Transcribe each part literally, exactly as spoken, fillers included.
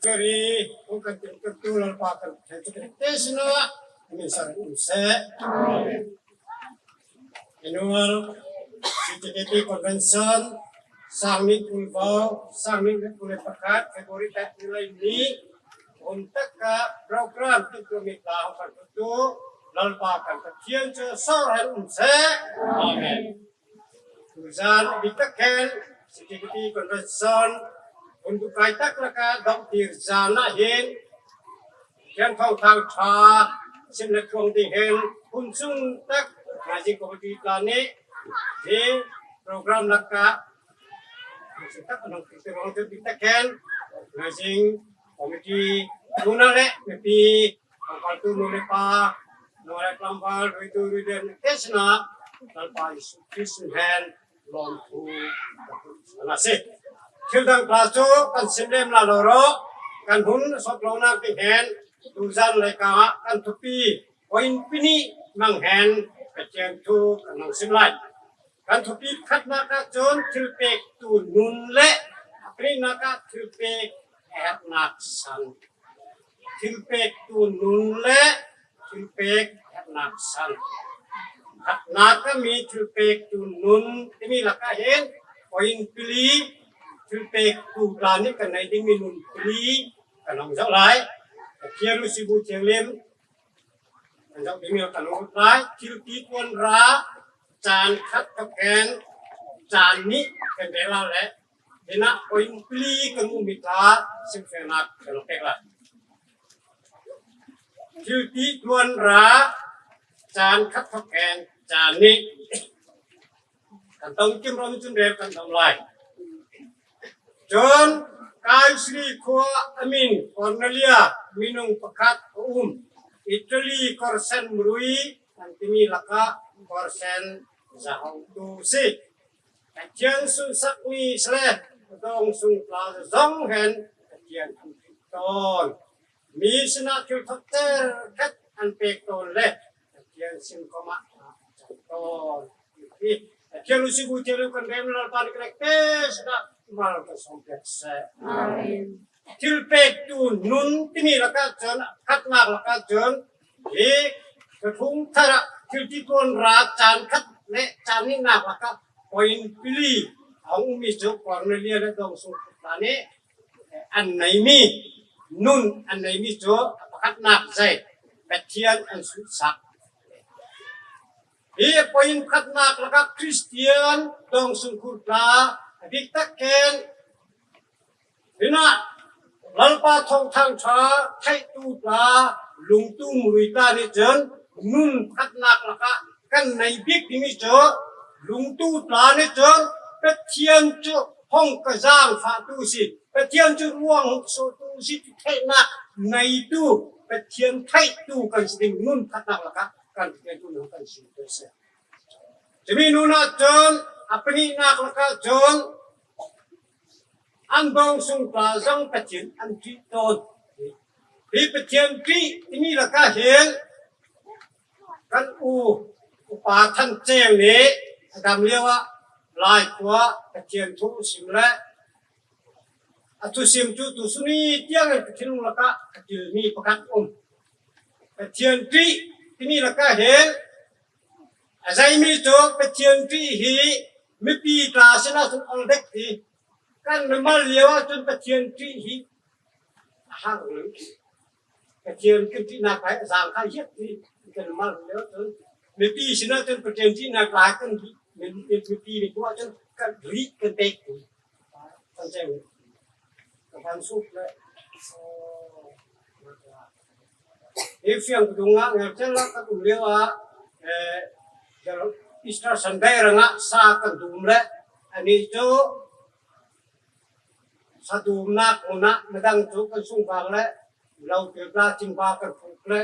Kari, hawng kan timhtuah tu Lalpa kan thei chu kan tê sinah, min sawr um seh. Annual C T K P Convention, sâng nih kul vau, sâng nih kul leh pakhat, February tat ni lei nih, hun tak ah program timhtuah mi tla hawng kan tu, Lalpa kan Pathian chu sawr hen um seh. Amen. Tuzân bîk tak hen, C T K P Convention, hun duhkai tak lakah dawngtir zân ah hin, Thianghlim Thâwngthâng Ṭha sim leh phuang ding hen, hun sung tak, Organizing Committee tla nih, hi program lakah, hun sung tak, anung kiti rong tu bîk tak hen, Organizing Committee, nunau leh mipi, Kan kaltu nu leh pa, nung leh tlangvâl, ruitu ruiden, tê sinah, Lalpa Jisu Krist min hen, lâwmthu, kan na seh. Thil dang tla chu, kan sim lem lai lo rawh, kan hun sawt lonâk ding hen, tuzân leikâng ah, kan thupi, point pini mang hen, Pathian thu, kan hawng sim lai. Kan thupi pakhatnâk ah chun thilpêktu nun leh a panihnâk ah thilpêk hepnâk san. Thilpêktu nun leh thilpêk hepnâk san. Pakhatnâk ah mi thilpêktu nun timi lakah hin point pali, thilpêktu tla nih kan nei ding mi nun pali kan hawng zauh lai. Ka thiam lu si bu thiam lem Kan zauh ding mi kan hawng lai, Thilti Tuan Ra, chân khat thawk hen, chân nih kan rel lai le, hinah point pali kan um mi tla, simfiangnâk kan hawng pêk lai. Thilti Tuan Ra, chân khat thawk hen, chân nih. Kan tawng kim rawh chun rel kan dawng lai. Chun, Kaisari khua a min Kornelia minung pakhat a um. Italy kawrsen murui an timi lakah kawrsen zahawngtu asi. Pathian sunhsak mi asi le, a dâwngsung tla zawng hen Pathian an ṭih tâwn. Mi sinah thil thawt cherkhat an pêk tâwn le, Pathian sin khawm ah a chang tâwn. Hi, Pathian lu si bu thiam lem kan rem Lalpa nih kan rêk tê sinah mal kan sawm pêk seh. Amen. Thilpêktu nun timi lakah chun, khatnâk lakah chun, hi, ka thung thar ah, Thilti Tuan Ra chân khat leh chân nihnâk lakah, point pali, a hawng um mi chu Kornelia leh dâwngsung tla nih, an nei mi, nun an nei mi chu a pakhatnâk zei, Pathian an sunhsak. Hi point pakhatnâk lakah Kristian dâwngsung khur tla, a bîk tak hen, hinah, Lalpa Thâwngthâng Ṭha theihtu tla, lungtu murui tla nih chun, nun pakhatnâk lakah kan nei bîk ding mi chu, lungtu tla nih chun, Pathian chu hawng ka zângfahtu asi, Pathian chu ruang hawng ka sawhtu asi ti theihnâk neitu, Pathian theihtu kan si ding nun pakhatnâk lakah kan Pathian thu nun kan si tu asi. Chumi nûnah chun, a panihnâk lakah chun, an dâwngsung tla zawng Pathian an ṭih tâwn. Hi Pathian ṭih timi lakah hin, kan u, Upa Than Cheu nih, a dam liauah, laikhua, Pathian thu sim le, a thusim chu tusuni tiang hen ka thinlung lakah ka ṭil mi pakhat um. Pathian ṭih timi lakah hin, a zei mi chu Pathian ṭih hi mipi tla sinah chun ol dek ti. Kan mal liauah chun Pathian ṭih hi a hang lo. Pathian kan ṭihnâk lai a zâng kha hiat ti. Kan mal liauah chun mipi sinah chun Pathian ṭihnâk lai kan ṭih. Min, min, mipi nih tuah chun kan ṭih kan pêk ti. Kan cheu. Ka van suk le. Hi fiang ka dung ah ngelchel lah ka tum liauah, eh, Easter Sunday rangah sa kan dum le, ani chu sa dumnâk ngunah midang chu kan sung vang le, lo pil tla ching ba kan fuk le,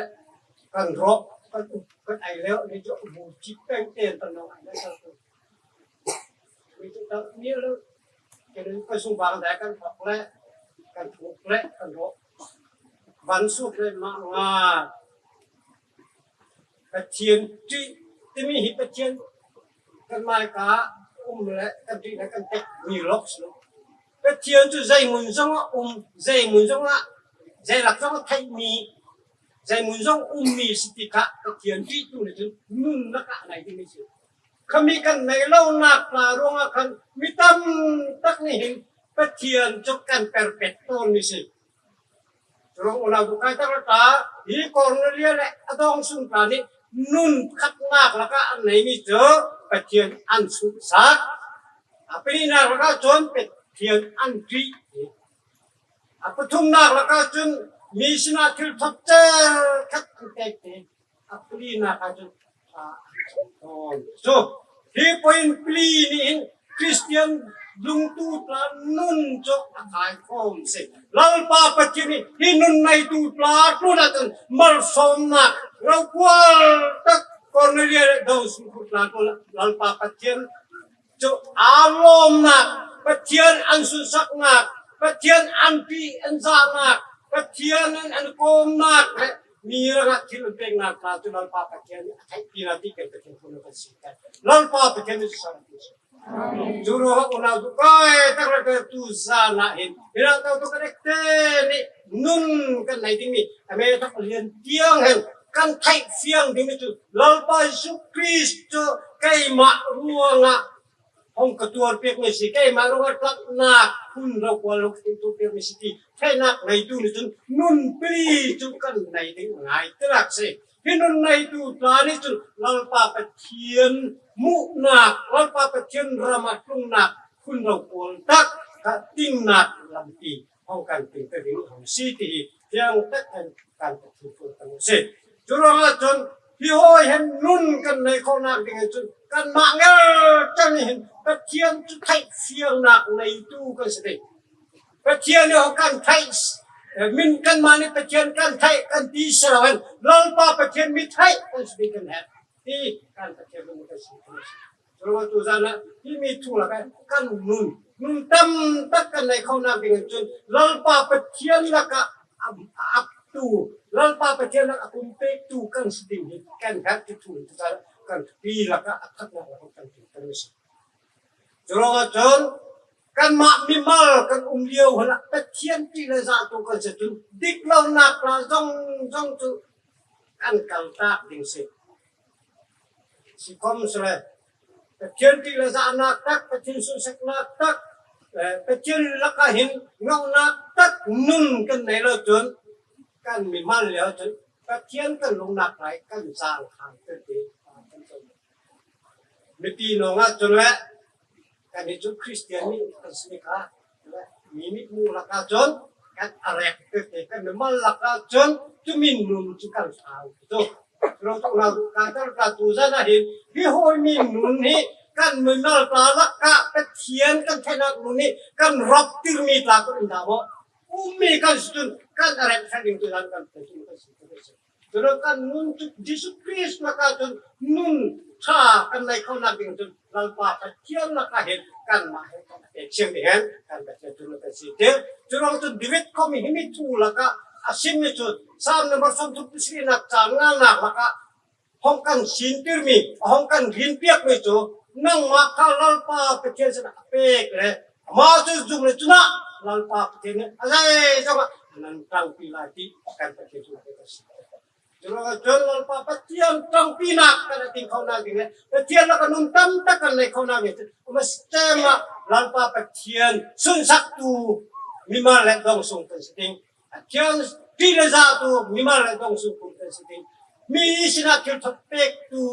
kan rawh, kan up, kan ei le, ani chu bu chip peng ten kan nong ai le sa tu. Mi tu tak mi lo. Kei kan sung vang dai kan phak le, kan thuk le, kan rawh. Van suk le mah nga. Pathian ṭih, timi hi Pathian kan mâi ka um le, kan ṭih le, kan tek mi lawk si lo. Pathian chu zeimun zawngah um, zeimun zawngah, zeilak zawngah theih mi, zeimun zawng um mi si ti kha Pathian ṭihnung nih chun nun lakah a nei ding mi si. Khami kan nei lonâk tla ruangah khan mi tam tak nih hin Pathian chu kan perpet tawn mi si. Churuangah unau duhkâi tak lakah hi Kornelia leh a dâwngsung tla nih nun khatnâk lakah an nei mi chu Pathian an sunhsak. A panihnâk lakah chun Pathian an ṭih. A pathumnâk lakah chun mi sinah thil thawt cherkhat an pêk ti. A palinâk ah chun, ah, so, hi point pali nih hin Kristian lungtu tla nun chu a kâi khawm si. Lalpa Pathian nih hi nun neitu tla tlûnah chun malsâwmnâk rokual tak Kornelia leh dâwngsung tla tlûnah Lalpa Pathian chu a lâwmnâk, Pathian an sunhsaknâk, Pathian an ṭih an zahnâk, Pathian an, an kawmnâk leh mi rangah thil an pêknâk tla chu Lalpa Pathian nih a theihpinâk ti kan Pathian phûnah kan si. Lalpa Pathian nih sunhsak ti si. Churuangah unau duhkâi tak lakah tu zân ah hin, hinah tâwk tu kan ektê nih nun kan nei ding mi a mê thawk lian tiang hen kan theih fiang ding mi chu Lalpa Jisu Krist chu keimah ruangah hawng ka tuar pêk mi si, keimah ruangah tlatnâk hun rokual hawng ka tuar pêk mi si ti theihnâk neitu nih chun nun pali chu kan nei ding ngâi ti lâk si. Hi nun neitu tla nih chun Lalpa Pathian muhnâk, Lalpa Pathian ram ah tlungnâk hun rokual tak kha tingnâk lampi hawng kan tingtir ding hawng si ti hi fiang tak hen kan Pathian phûn kan si. Churuangah chun hi hâwi hen nun kan nei khonâk ding hen chun kanmah ngelchel nih hin Pathian chu theih fiangnâk neitu kan si ding. Pathian nih hawng kan theih, eh, min kanmah nih Pathian kan theih kan ti si lo hen Lalpa Pathian mi theih kan si ding kan herh. Hi kan Pathian nun kan si ding. Churuangah tu zân ah hi mi thu lakah kan nun, nun tam tak kan nei khonâk ding hen chun Lalpa Pathian lakah a, a aptu, Lalpa Pathian lakah a pumpêktu kan si ding hi kan herh ti thu tu zân ah kan thupi lakah a ṭhatnâk lakah kan thupi kan si. Churuangah chun kanmah mimal kan um liau hen ah Pathian ṭih leh zahtu kan si chun diklonâk tla zawzawng chu kan kaltâk ding si. Sikhawmsele Pathian ṭih leh zahnâk tak, Pathian sunhsaknâk tak, eh, Pathian lakah hin ngâunâk tak nun kan nei lo chun kan mimal liau chun Pathian kan lungnâk lai kan zâng khang tê tê. Mipi nâwngah chun le kan hi chu Kristian mi kan si kha, mi mitmuh lakah chun kan a rêk tê tê, kan mimal lakah chun chu mi nun chu kan thâu chu. Churuangah unau duhkâi tak lakah tu zân ah hin hi hâwi mi nun hi kan mimal tla lakah Pathian kan theihnâk nun hi kan rawptir mi tla kan um dah maw? Um mi kan si chun kan a rêk thei ding tu zân kan thei chun kan si. Churuangah kan nun chu Jisu Krist lakah chun nun ṭha kan nei khonâk ding chun Lalpa Pathian lakah hin kanmah hen kan pêk siang ding hen kan Pathian chun kan si. Churuangah chun David khawm hi mi thu lakah a sim mi chu Sâm number sâwmthum pasarihâk châng nganâk lakah hawng kan sîntir mi, hawng kan rîn piak mi chu nangmah kha Lalpa Pathian sinah a pêk le, amah chu zuk le chun ah Lalpa Pathian nih a zeizawng ah nan ṭangpi lai ti kan Pathian chun a pêk asi. Churuangah chun Lalpa Pathian ṭangpinâk kan a ting khonâk ding le Pathian lakah nun tam tak kan nei khonâk ding chu a mâ sitêm ah Lalpa Pathian sunhsaktu mimal leh dâwngsung kan si ding. Pathian ṭih leh zahtu mimal leh dâwngsung kan si ding. Mi sinah thil thawt pêktu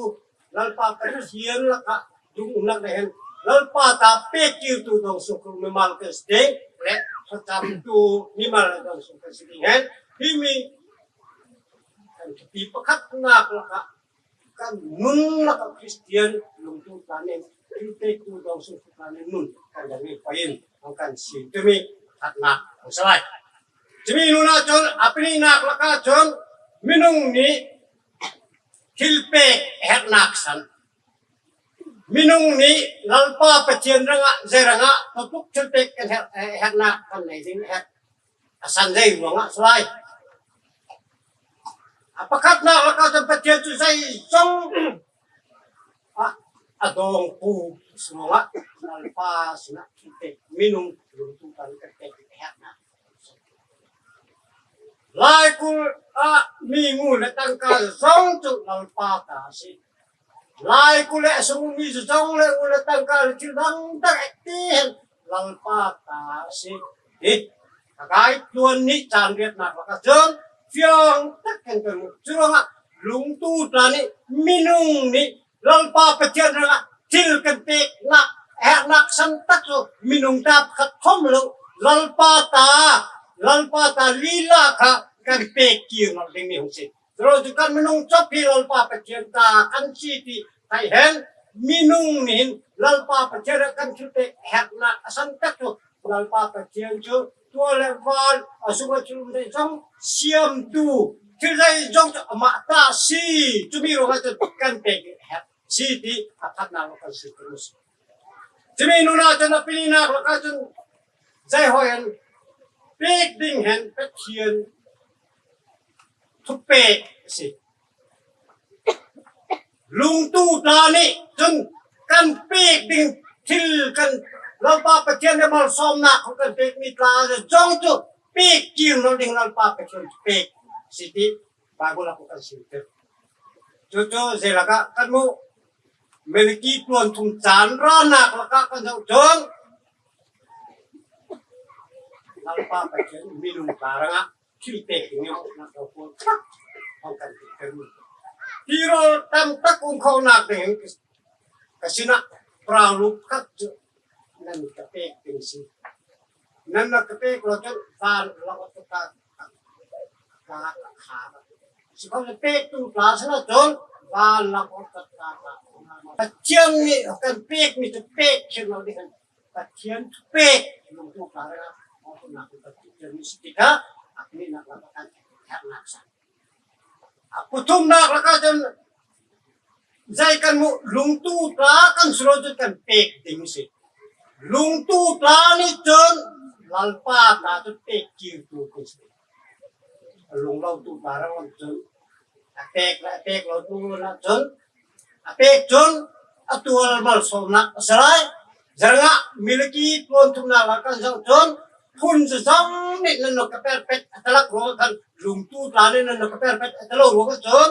Lalpa Pathian lakah dungumnâk nei hen Lalpa ta pêk kirtu dâwngsung mimal kan si ding leh thlachamtu mimal leh dâwngsung kan si ding hen hi mi kan thupi pakhatnâk lakah kan nun lakah Kristian lungtu tla nih, thil pêktu dâwngsung tla nih nun kan dang nih pahin hawng kan sîntir mi pakhatnâk hawng si lai. Chu mi nûnah chun a panihnâk lakah chun minung nih thil pêk herhnâk san. Minung nih Lalpa Pathian rangah, zei rangah, tatuk thil pêk kan herh, eh, herhnâk kan nei ding herh a san zei ruangah si lai. A pakhatnâk lakah chun Pathian chu zeizawng ah a dâwngpu si ruangah Lalpa sinah thilpêk minung lungtu tla nih kan pêk herhnâk. Laikulh ah mi ngun leh tangka zawng chu Lalpa ta asi. Laikulh leh a sung mi zawng leh ngun leh tangka leh thil dang dang ektê hen Lalpa ta asi. Hi, ka kaitluan nih chânriatnâk lakah chun fiang tak hen kan muh. Churuangah lungtu tla nih, minung nih Lalpa Pathian rangah thil kan pêknâk, herhnâk san tak chu minung ta pakhat khawm lo, Lalpa ta, Lalpa ta lila kha kan pêk kir nawlh ding mi hawng si. Churuangah chu kan minung chawp hi Lalpa Pathian ta kan si ti theih hen, minung nih hin Lalpa Pathian rangah kan thil pêk herhnâk a san tak chu Lalpa Pathian chu tual leh vân a sungah thil um zeizawng siamtu, thil zeizawng chu amah ta asi. Chumi ruangah chun kan pêk herh asi ti a phatnâk lo kan si kan si. Chumi nûnah chun a panihnâk lakah chun zei hâwi hen pêk ding hen Pathian thupêk asi. Lungtu tla nih chun kan pêk ding thil kan Lalpa Pathian nih malsâwmnâk hawng kan pêk mi tla zawng chu pêk kir nawlh ding Lalpa Pathian pêk asi ti Bible ah kan sim tir. Chu chu zei lakah kan muh, Malaki tluan thum chânrânâk lakah kan zoh chun Lalpa Pathian minung tla rangah thil pêk ding hi hawng kan pêk kan muh. Tirawl tam tak um khonâk ding hen ka sinah parau lup khat chu nan ka pêk ding asi. Nan na ka pêk lo chun vân lakah ka ka ka ka kha. Sikhawmsele pêktu tla sinah chun vân lakah ka ka ka. Pathian nih kan pêk mi chu pêk kher lo ding hen Pathian thupêk lungtu tla rangah hawng kan pêk Pathian mi si ti kha a panihnâk lakah kan herhnâk san. A pathumnâk lakah chun zei kan muh, lungtu tla kan si lo chun kan pêk ding asi. Lungtu tla nih chun Lalpa ta chu pêk kirtu kan si. Lunglotu tla rangah chun a pêk leh a pêk lotu rangah chun a pêk chun a tual malsâwmnâk asi lai. Zei ruangah Malaki tluan thumnâk lakah kan zoh chun phun zawng nih nan nawk ka perpet a ta lak ruangah khan lungtu tla nih nan nawk ka perpet a ta lo ruangah chun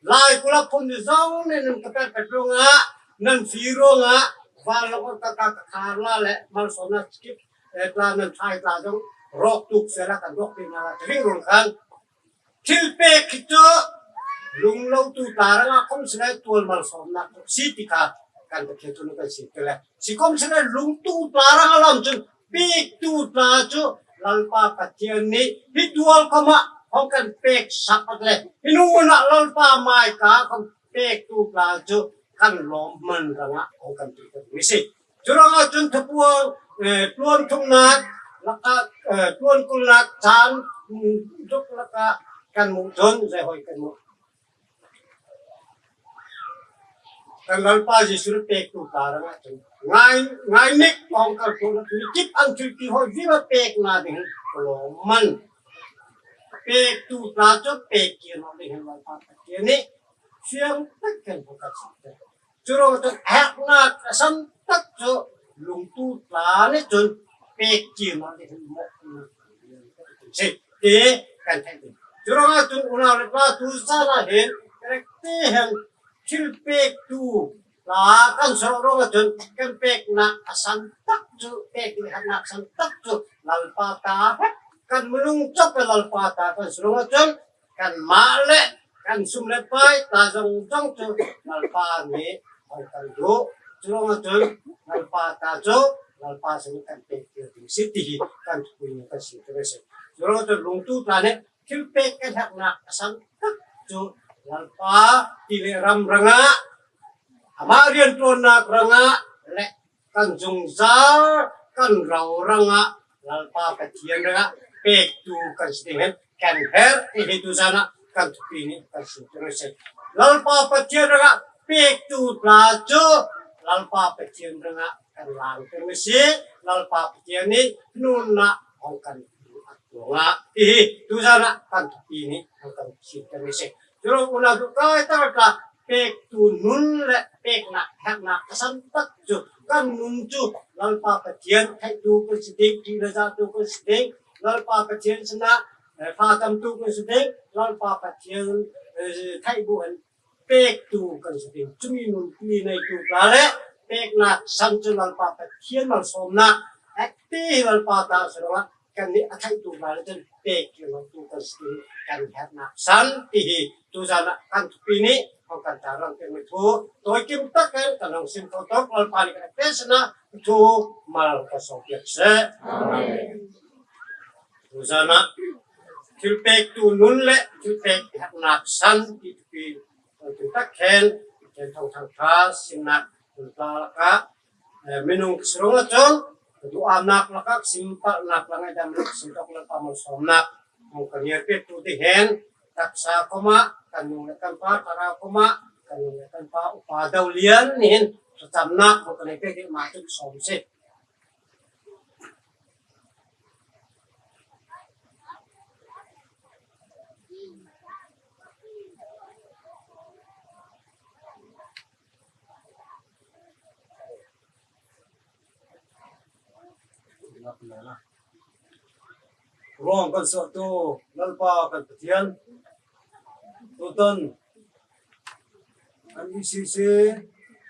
laikulh ah phun zawng nih nan ka perpet ruangah nan fîr ruangah vân lakah ka ka ka khar la leh malsâwmnâk chikip eh tla nan thai tla zawng rawk tuk sela kan rawk pêk na la ring ruangah khan Thilpêk hi chu lunglotu tla rangah khawmsele tual malsâwmnâk asi ti kha kan Pathian thu nih kan sim tir le. Sikhawmsele lungtu tla rangah lam chun pêktu tla chu Lalpa Pathian nih hi tual khawmah hawng kan pêk sak awt le, hi nûnah Lalpa mâika khawm pêktu tla chu kan lâwmman rangah hawng kan pêk kan mi si. Churuangah chun Thupuang, eh, tluan thumnâk lakah, eh, tluan kulnâk châng, mm, duk lakah kan muh chun zei hâwi kan muh. Kan Lalpa Jisu nih pêktu tla rangah chun ngâi, ngâi nik kawng kal tu mi kip an thil ti hâwi viva pêk na ding ka lâwmman. Pêktu tla chu pêk kir nawlh ding hen Lalpa Pathian nih fiang tak hen hawng kan sim tir. Churuangah chun herhnâk a san tak chu lungtu tla nih chun pêk kir nawlh ding hen mawh si ti kan theih ding. Churuangah chun unau leh tla tu zân ah hin kerek ti hen thilpêktu tla kan si rawh ruangah chun kan pêknâk a san tak chu, pêk herhnâk san tak chu Lalpa ta hen kan minung chawp Lalpa ta kan si ruangah chun kanmah leh kan sum leh pâi tla zawng zawng chu Lalpa nih hawng kan duh. Churuangah chun Lalpa ta chu Lalpa sinah kan pêk kir ding si ti hi kan thupui nih kan sim tir asi. Churuangah chun lungtu tla nih thilpêk kan herhnâk a san tak chu Lalpa ti leh ram rangah, amah rianṭuannâk rangah leh kan zungzâl kan ro rangah Lalpa Pathian rangah pêktu kan si ding hen kan herh ti hi tu zân ah kan thupui nih kan sim tir asi. Lalpa Pathian rangah pêktu tla chu Lalpa Pathian rangah kan lângtir mi si. Lalpa Pathian nih nûnah hawng kan duh ruangah ti hi tu zân ah kan thupui nih hawng kan sim tir mi si. Churuangah unau duh kâi tak tla pêktu nun leh pêknâk herhnâk a san tak chu kan nun chu Lalpa Pathian theihtu kan si ding, ṭih leh zâhtu kan si ding, Lalpa Pathian sinah, eh, fa tamtu kan si ding, Lalpa Pathian, eh, theih bu hen pêktu kan si ding. Chu mi nunpi neitu tla leh pêknâk san chu Lalpa Pathian malsâwmnâk, eh, ti hi Lalpa ta si ruangah kannih a theihtu tla leh chun pêk leh neitu kan si ding, kan herhnâk san ti hi tuzân ah kan thupi nih hawng kan tla rang pêk mi thu tawi kim tak hen kan hawng sim ko tâwk, Lalpa nih kan pêk sinah thu mal ka sawm piak seh. Amen. Tuzân ah thilpêktu nun leh thilpêk herhnâk san ti thupi tawi kim tak hen, Thian Thawng Thangṭha simnâk nun tla lakah, eh, minung ka si ruangah chun ka duhâmnâk lakah ka sim palhnâk leh ngâidam leh ka sim tâwk Lalpa malsâwmnâk hawng ka ngiar pêk tu ti hen, taksa khawm ah, kan nu leh kan pa, thlarau khawm ah, kan nu leh kan pa, Upa Dolian nih hin thlachamnâk hawng ka nei pêk ding ma chu ka sâwm seh. Rawng kan suahtu Lalpa kan Pathian, tutan kan E C C,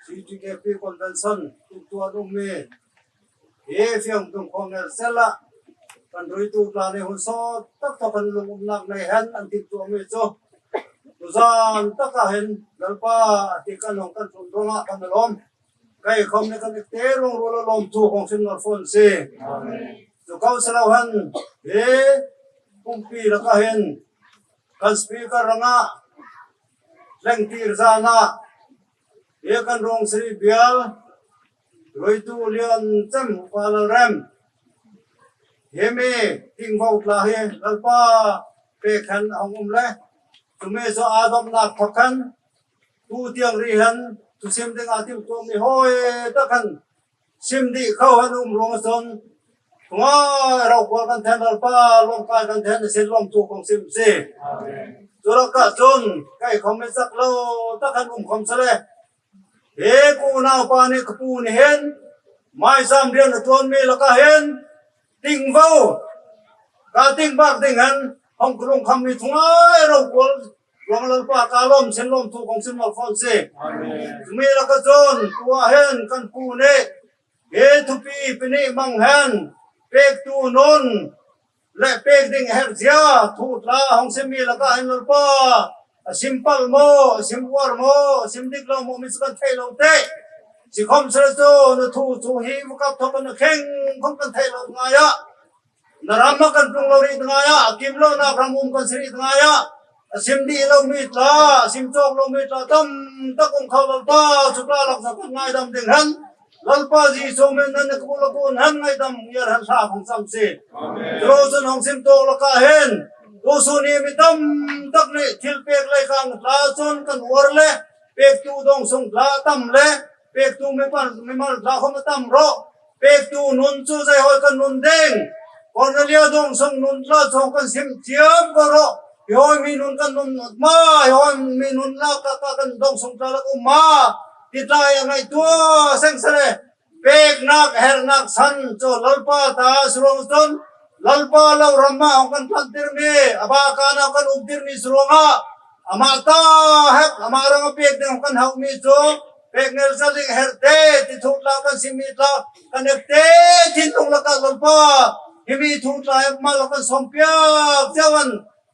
C T K P Convention, tuktu an um mi, hi fiangtung khawng ngelchel ah kan ruitu tla nih hun sawt tak thawk hen lungumnâk nei hen an timhtuah mi chu tuzân tak ah hin Lalpa ti kan hawng kan tlun ruangah kan lâwm. Kei khawm nih kan ektê ruangrual ah lâwmthu hawng sim nawr fâwn seh. Amen. Chu ko si lo hen, hi kumpi lakah hin kan speaker rangah tlengtir zân ah hi kan Rungsri bial ruitu lian chem Upa Lalrem, hi mi Tingvo tla hi Lalpa pêk hen a hawng um le, chu mi chu â dawmhnâk thawk hen tu tiang ri hen thusim ding â timhtuah mi hâwi tak hen sim dih kho hen um ruangah chun, thungâi rokual kan thei hen, Lalpa lâwmkâi kan thei hen, a sin lâwmthu kawng sim seh. Amen. Chu lakah chun kei khawm mi chak lo tak hen um khawmsele, hi ka unaupa nih ka pu nih hin mâichâm rian a ṭuan mi lakah hin Tingvo ka ting bâk ding hen hawng ka lungkham mi thungâi rokual ruangah Lalpa ka lâwm, a sin lâwmthu kawng sim nawr fâwn seh. Amen. Chu mi lakah chun tuah hen kan pu nih hi thupi pêk nih mang hen pêktu nun leh pêk ding herhzia thu tla hawng sim mi lakah hin Lalpa, a sim palh maw, a sim uar maw, a sim dik lo maw, mi chu kan theih lo teh. Sikhawmsele chu na thu chu hi vawkap thawk hen na kheng khawm kan theih lo ngâi ah, na ram ah kan tlung lo rih ngâi ah, a kim lonâk ram um kan si rih ngâi ah, a sim dih lo mi tla, a sim châwk lo mi tla tam tak um kho Lalpa, chu tla lakah kan ngâidam ding hen Lalpa Jisu min nan ka bul a kun hen ngâidam ngiar hen thla hawng cham seh. Amen. Chu chun hawng sim tâwk lakah hin tusun hi mi tam tak nih thilpêk leikâng tla chun kan uar le, pêktu dâwngsung tla tam le, pêktu mimal, mimal tla khawm a tam rawh. Pêktu nun chu zei hâwi kan nun ding? Cornelia dâwngsung nun tla chu kan sim chiam ko rawh. Hi hâwi mi nun kan nun ma, hi hâwi mi nun lakah kan dâwngsung tla lakah um ma ti tla hi a ngaihtuah seng sele, pêknâk herhnâk san chu Lalpa ta si ruangah chun, Lalpa lo ram ah hawng kan tlantir mi, a bâkân ah kan umtir mi si ruangah, amah ta hep, amah rangah pêk ding hawng kan hauh mi chu pêk ngelchel ding herh teh ti thu tla kan sim mi tla, kan ektê thinlung lakah Lalpa, hi mi thu tla hep mal kan sâwmpiak ziau hen,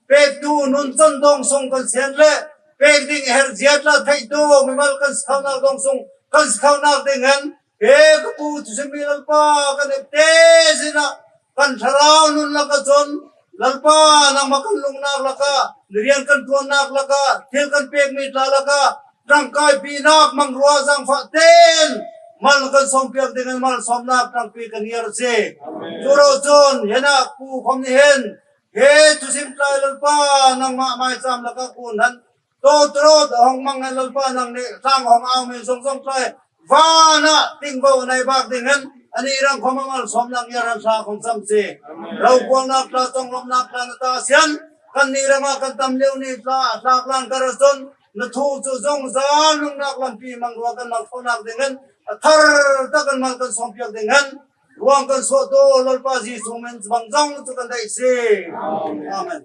pêktu nun chan dâwngsung kan si hen le, pêk ding herhzia tla theihtu mimal kan si khonâk dâwngsung kan si khonâk ding hen, hi ka pu thusim mi Lalpa, kan ektê sinah kan thlarau nun lakah chun Lalpa, nangmah kan lungnâk lakah, na rian kan ṭuannâk lakah, thil kan pêk mi tla lakah ṭangkâipinâk mangruah zangfah tê hen mal kan sâwmpiak ding hen malsâwmnâk ṭangpi kan ngiar asi. Amen. Chu rawh chun hi nâk pu khawm nih hin hi thusim tlai Lalpa, nangmah mâichâm lakah kun hen tawtawrawt a hawng mang hen Lalpa, nang nih tlâng hawng âu mi zawngzawng tlai vân ah tingvo a nei bâk ding hen a nih rang khawm ah malsâwmnâk ngiar hen thla hawng cham asi. Amen. Rokualnâk tla, chawnglâwmhnâk tla na ta asi hen, kannih rangah kan tam liau nih tla, a tlâk lân kar ah chun Na thu chu zungzâl nungnâk lampi mang ruang kan mal khonâk ding hen, a thar tak hen mal kan sâwmpiak ding hen, ruang kan suah tâwl Lalpa Jisu min bang zawng chu kan deih asi. Amen.